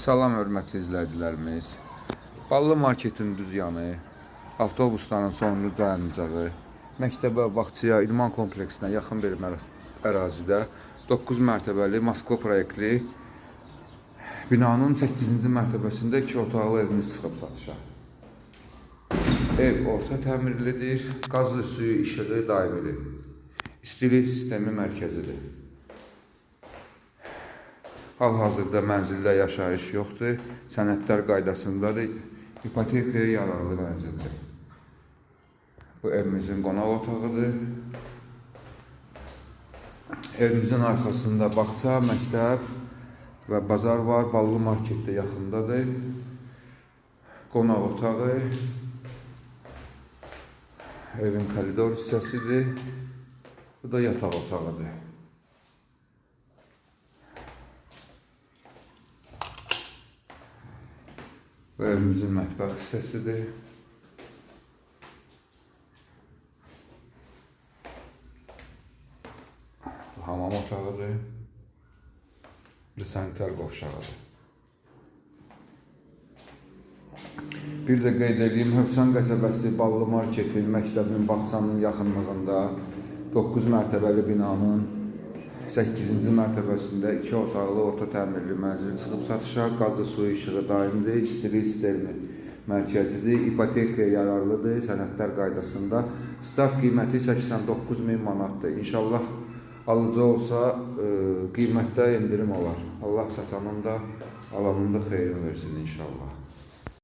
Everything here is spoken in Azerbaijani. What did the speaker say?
Salam hörmətli izləyicilərimiz. Ballı marketin düz yanı, avtobusların sonuncu dayanacağı, məktəbə, bağçaya, idman kompleksinə yaxın bir ərazidə 9 mərtəbəli Moskva proyektli binanın 8-ci mərtəbəsində 2 otaqlı evimiz çıxıb satışa. Ev orta təmirlidir, qazı, suyu, işığı daimidir. İstilik sistemi mərkəzidir. Hal-hazırda mənzildə yaşayış yoxdur. Sənədlər qaydasındadır. İpotekaya yararlı mənzildir. Bu evimizin qonaq otağıdır. Evimizin arxasında bağça, məktəb və bazar var. Ballı market də yaxındadır. Qonaq otağı. Evin koridor hissəsidir. Bu da yataq otağıdır. Bu evimizin mətbəx hissəsidir. Bu hamam otağıdır. Bu sanitar qovşağıdır. Bir də qeyd edeyim, Hövsan qəsəbəsi Ballı marketin, məktəbin, bağçanın yaxınlığında 9 mərtəbəli binanın 8-ci mərtəbəsində 2 otaqlı orta təmirli mənzil çıxıb satışa, qazı, suyu, işığı daimidir, istilik sistemi mərkəzidir, ipotekaya yararlıdır, sənədlər qaydasında. Start qiyməti 89 min manatdır. İnşallah alıcı olsa qiymətdə endirim olar. Allah satanın da, alanın da xeyrini versin inşallah.